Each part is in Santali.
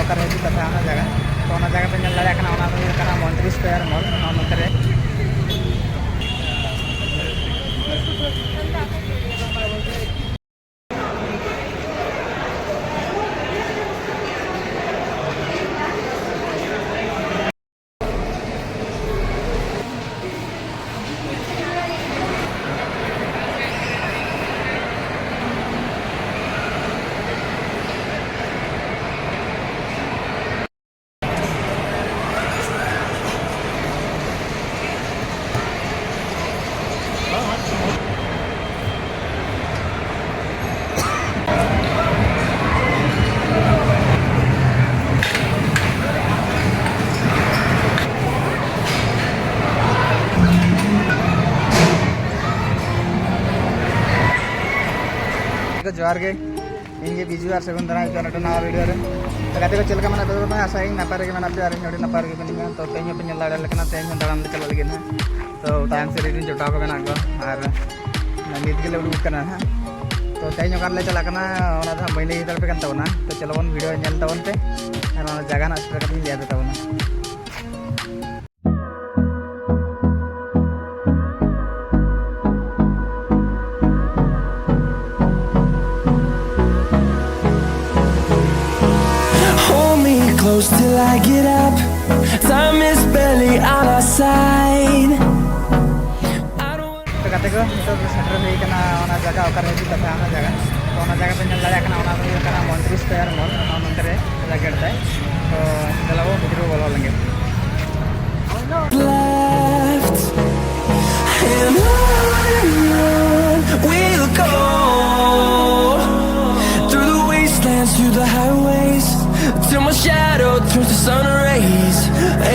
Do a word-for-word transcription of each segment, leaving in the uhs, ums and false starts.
ᱚᱠᱟᱨᱮ ᱦᱤᱡᱩᱜ ᱠᱟᱛᱷᱟ ᱚᱱᱟ ᱡᱟᱭᱜᱟ, ᱛᱚ ᱚᱱᱟ ᱡᱟᱭᱜᱟ ᱯᱮ ᱧᱮᱞ ᱫᱟᱲᱮᱭᱟᱜ ᱠᱟᱱᱟ, ᱚᱱᱟ ᱫᱚ ᱦᱩᱭᱩᱜ ᱠᱟᱱᱟ ᱢᱚᱱᱛᱨᱤ ᱥᱠᱚᱭᱟᱨ ᱢᱚᱞ, ᱱᱚᱣᱟ ᱢᱚᱱᱛᱨᱤ᱾ ᱡᱚᱦᱟᱨ ᱜᱮ᱾ ᱤᱧ ᱜᱮ ᱵᱤᱡᱩ ᱟᱨ ᱥᱟᱹᱜᱩᱱ ᱫᱟᱨᱟᱢ ᱦᱤᱡᱩᱜᱼᱟ ᱱᱚᱰᱮ ᱱᱟᱣᱟ ᱵᱷᱤᱰᱤᱭᱳ ᱨᱮ᱾ ᱛᱚ ᱜᱟᱛᱮ ᱠᱚ, ᱪᱮᱫ ᱞᱮᱠᱟ ᱢᱮᱱᱟᱜ ᱯᱮ? ᱟᱥᱟᱭᱟᱹᱧ ᱱᱟᱯᱟᱭ ᱨᱮᱜᱮ ᱢᱮᱱᱟᱜ ᱯᱮᱭᱟ ᱟᱨ ᱤᱧ ᱦᱚᱸ ᱟᱹᱰᱤ ᱱᱟᱯᱟᱭ ᱨᱮᱜᱮ ᱢᱮᱱᱟᱜ ᱞᱤᱧᱟ᱾ ᱛᱚ ᱛᱮᱦᱮᱧ ᱦᱚᱸᱯᱮ ᱧᱮᱞ ᱫᱟᱲᱮᱭᱟᱜ ᱠᱟᱱᱟ, ᱛᱮᱦᱮᱧ ᱦᱚᱸ ᱫᱟᱬᱟᱱ ᱞᱮ ᱪᱟᱞᱟᱜ ᱞᱟᱹᱜᱤᱫ ᱦᱟᱸᱜ᱾ ᱛᱚ ᱛᱟᱭᱚᱢ ᱥᱮᱫ ᱨᱮ ᱡᱚᱴᱟᱣ ᱠᱚ ᱢᱮᱱᱟᱜ ᱠᱚᱣᱟ ᱟᱨ ᱱᱤᱛ ᱜᱮᱞᱮ ᱩᱰᱩᱠ ᱠᱟᱱᱟ ᱦᱟᱸᱜ᱾ ᱛᱚ ᱛᱮᱦᱮᱧ ᱚᱠᱟ ᱨᱮᱞᱮ ᱪᱟᱞᱟᱜ ᱠᱟᱱᱟ, ᱚᱱᱟ ᱫᱚ ᱦᱟᱸᱜ ᱵᱟᱹᱧ ᱞᱟᱹᱭ ᱫᱟᱲᱮᱭᱟᱯᱮ ᱠᱟᱱ ᱛᱟᱵᱚᱱᱟ᱾ ᱛᱚ ᱪᱚᱞᱚ ᱵᱚᱱ ᱵᱷᱤᱰᱤᱭᱳ ᱧᱮᱞ ᱛᱟᱵᱚᱱ ᱯᱮ ᱟᱨ ᱚᱱᱟ ᱡᱟᱭᱜᱟ ᱨᱮᱱᱟᱜ ᱥᱮᱴᱮᱨ ᱠᱟᱛᱮ ᱤᱧ ᱞᱟᱹᱭ ᱟᱯᱮ ᱛᱟᱵᱚᱱᱟ᱾ Hold me close till I get up. Time is barely on our side. I don't wanna ᱛᱚ ᱜᱟᱛᱮ ᱠᱚ, ᱱᱤᱛᱚᱜ ᱫᱚ ᱥᱮᱴᱮᱨ ᱦᱩᱭ ᱠᱟᱱᱟ ᱚᱱᱟ ᱡᱟᱭᱜᱟ ᱚᱠᱟᱨᱮ ᱦᱤᱡᱩᱜ ᱠᱟᱛᱷᱟ ᱚᱱᱟ ᱡᱟᱭᱜᱟ᱾ ᱛᱚ ᱚᱱᱟ ᱡᱟᱭᱜᱟ ᱯᱮ ᱧᱮᱞ ᱫᱟᱲᱮᱭᱟᱜ ᱠᱟᱱᱟ, ᱚᱱᱟ ᱫᱚ ᱦᱩᱭᱩᱜ ᱠᱟᱱᱟ ᱢᱚᱱᱛᱨᱤ ᱥᱠᱚᱭᱟᱨ ᱢᱚᱞ, ᱚᱱᱟ ᱢᱚᱱᱛᱨᱤ ᱨᱮ ᱡᱟᱭᱜᱟ ᱜᱮᱴ ᱛᱟᱭ᱾ ᱛᱚ ᱫᱮᱞᱟ ᱵᱚ ᱵᱷᱤᱛᱨᱤ ᱵᱚ ᱵᱚᱞᱚ ᱞᱮᱱᱜᱮ᱾ Left. And on and on we'll go, through the wastelands, through the highways, till my shadow turns to sun rays.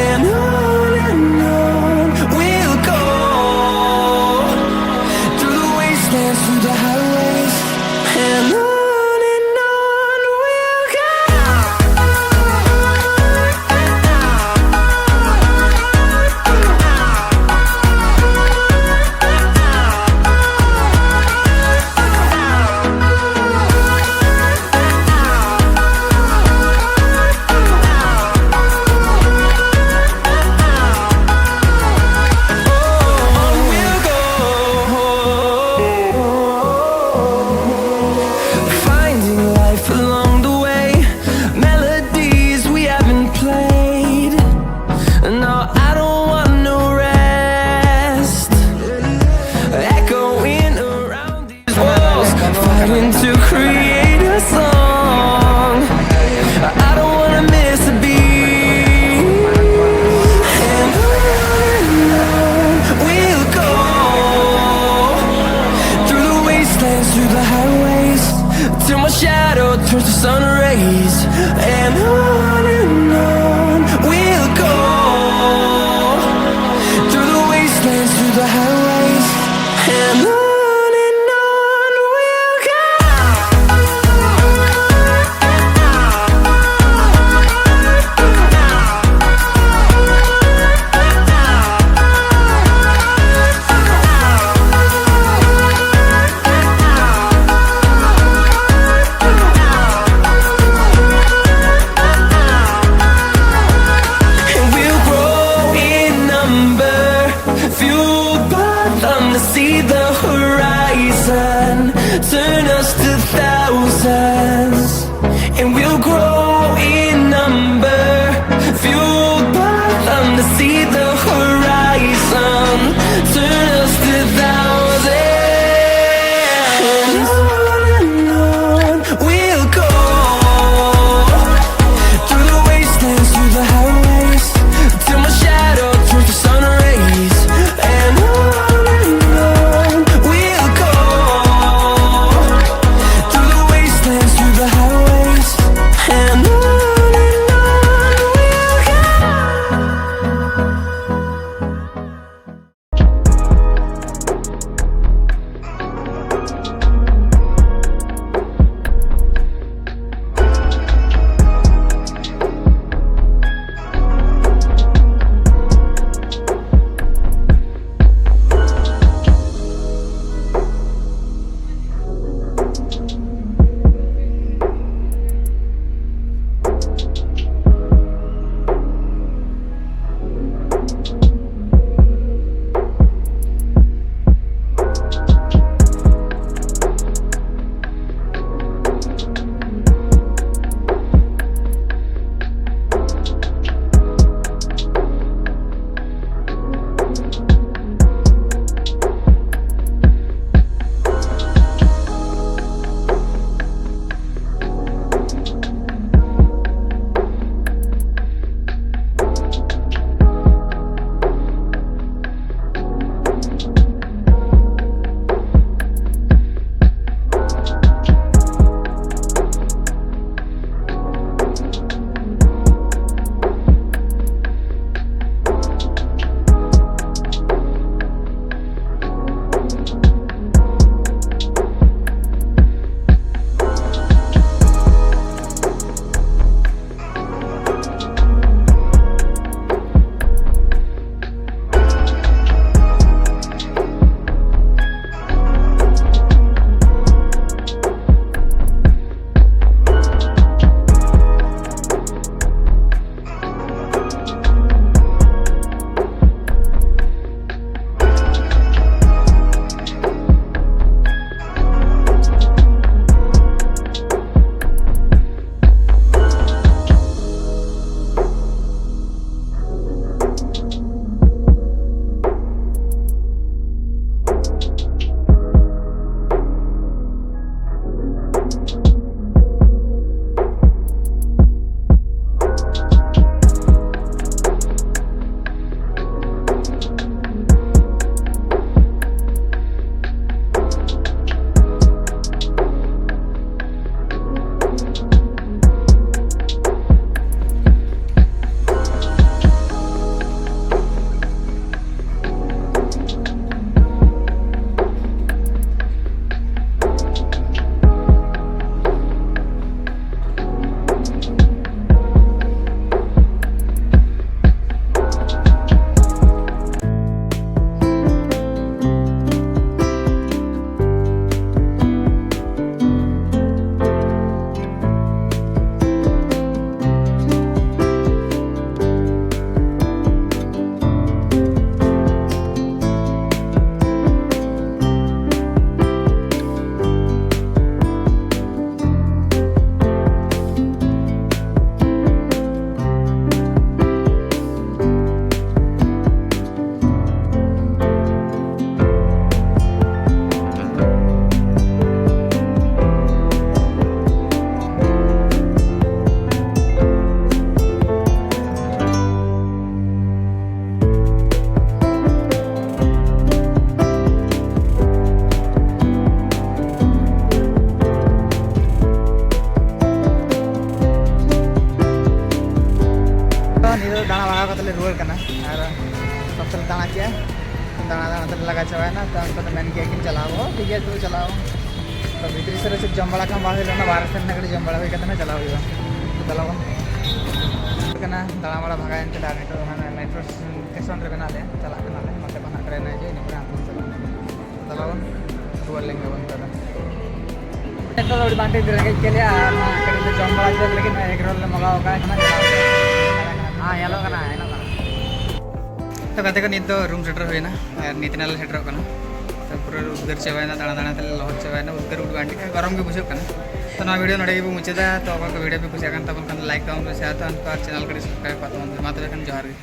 And on and on we'll go, through the wastelands, through the highways, and on and on we'll go. And to create a song, I don't wanna miss a beat. And on and on we'll go, through the wastelands, through the highways, till my shadow turns to sun rays. And on and on we'll go, through the wastelands, through the highways, and on and on we'll go. ᱪᱟᱵᱟᱭᱮᱱᱟ, ᱛᱚ ᱚᱱᱠᱟ ᱫᱚ ᱢᱮᱱ ᱜᱮᱭᱟ ᱠᱤᱱ ᱪᱟᱞᱟᱣ ᱦᱚᱸ, ᱴᱷᱤᱠ ᱜᱮᱭᱟ, ᱛᱚ ᱪᱟᱞᱟᱣ᱾ ᱛᱚ ᱵᱷᱤᱛᱨᱤ ᱥᱮᱫ ᱨᱮ ᱪᱮᱫ ᱡᱚᱢ ᱵᱟᱲᱟ ᱠᱚ ᱵᱟᱝ ᱦᱩᱭ ᱞᱮᱱᱟ, ᱵᱟᱦᱨᱮ ᱥᱮᱫ ᱨᱮ ᱠᱟᱹᱴᱤᱡ ᱡᱚᱢ ᱵᱟᱲᱟ ᱦᱩᱭ ᱠᱟᱛᱮ ᱱᱟ ᱪᱟᱞᱟᱣ ᱦᱩᱭᱩᱜᱼᱟ᱾ ᱛᱚ ᱪᱟᱞᱟᱣ ᱵᱚᱱ᱾ ᱦᱩᱭᱩᱜ ᱠᱟᱱᱟ ᱫᱟᱬᱟ ᱵᱟᱲᱟ ᱵᱷᱟᱜᱟᱣᱮᱱ ᱛᱮᱞᱮ, ᱟᱨ ᱱᱤᱛᱚᱜ ᱫᱚ ᱦᱟᱱᱟ ᱢᱮᱴᱨᱳ ᱥᱴᱮᱥᱚᱱ ᱨᱮ ᱢᱮᱱᱟᱜ ᱞᱮᱭᱟ, ᱪᱟᱞᱟᱜ ᱠᱟᱱᱟᱞᱮ, ᱱᱚᱛᱮ ᱠᱷᱚᱱ ᱦᱟᱸᱜ ᱴᱨᱮᱱ ᱦᱤᱡᱩᱜᱼᱟ, ᱤᱱᱟᱹ ᱯᱚᱨᱮ ᱦᱟᱸᱜ ᱵᱚᱱ ᱪᱟᱞᱟᱜᱼᱟ᱾ ᱛᱚ ᱪᱟᱞᱟᱣ ᱵᱚᱱ, ᱨᱩᱣᱟᱹᱲ ᱞᱮᱱ ᱜᱮᱵᱚᱱ ᱱᱤᱛᱚᱜ ᱫᱚ᱾ ᱱᱤᱛᱚᱜ ᱫᱚ ᱟᱹᱰᱤ ᱵᱟᱝ ᱴᱷᱤᱠ ᱨᱮᱸᱜᱮᱡ ᱠᱮᱫ ᱞᱮᱭᱟ, ᱟᱨ ᱱᱚᱣᱟ ᱠᱟᱹᱴᱤᱡ ᱞᱮ ᱡᱚᱢ ᱵᱟᱲᱟ ᱠᱮᱫᱟ, ᱞᱟᱹᱜᱤᱫ ᱱᱚᱣᱟ ᱮᱜᱽ ᱨᱳᱞ ᱞᱮ ᱢᱟᱜᱟᱣ ᱟᱠᱟᱫ ᱠᱟᱱᱟ᱾ ᱦᱮᱸ, ᱧᱮᱞᱚᱜ ᱠᱟᱱᱟ, ᱧᱮᱞᱚᱜ ᱠᱟᱱᱟ᱾ ᱛᱚ ᱜᱟᱛᱮ ᱠᱚ, ᱱᱤᱛ ᱫᱚ ᱨᱩᱢ ᱥᱮᱴᱮᱨ ᱦᱩᱭᱱᱟ ᱟᱨ ᱱᱤᱛ ᱱᱟᱜ ᱞᱮ ᱥᱮᱴᱮᱨᱚᱜ ᱠᱟᱱᱟ᱾ ᱛᱚ ᱯᱩᱨᱟᱹ ᱩᱫᱽᱜᱟᱹᱨ ᱪᱟᱵᱟᱭᱮᱱᱟ, ᱫᱟᱬᱟ ᱫᱟᱬᱟ ᱛᱮᱞᱮ ᱞᱚᱦᱚᱫ ᱪᱟᱵᱟᱭᱮᱱᱟ, ᱩᱫᱽᱜᱟᱹᱨ ᱩᱫᱽᱜᱟᱹᱨ ᱟᱹᱰᱤ ᱜᱚᱨᱚᱢ ᱜᱮ ᱵᱩᱡᱷᱟᱹᱜ ᱠᱟᱱᱟ᱾ ᱛᱚ ᱱᱚᱣᱟ ᱵᱷᱤᱰᱤᱭᱳ ᱱᱚᱰᱮ ᱜᱮᱵᱚᱱ ᱢᱩᱪᱟᱹᱫᱟ᱾ ᱛᱚ ᱚᱠᱚᱭ ᱠᱚ ᱵᱷᱤᱰᱤᱭᱳ ᱯᱮ ᱠᱩᱥᱤᱭᱟᱜ ᱠᱟᱱ ᱛᱟᱵᱚᱱ ᱠᱷᱟᱱ ᱞᱟᱭᱤᱠ ᱛᱟᱵᱚᱱ ᱯᱮ, ᱥᱮᱭᱟᱨ ᱛᱟᱵᱚᱱ ᱯᱮ ᱟᱨ ᱪᱮᱱᱮᱞ ᱠᱟᱹᱴᱤᱡ ᱥᱟᱵᱥᱠᱨᱟᱭᱤᱵ ᱠᱟᱜ ᱛᱟᱵᱚᱱ ᱯᱮ᱾ ᱢᱟ ᱛᱚᱵᱮ ᱠᱷᱟᱱ ᱡᱚᱦᱟᱨ ᱜᱮ᱾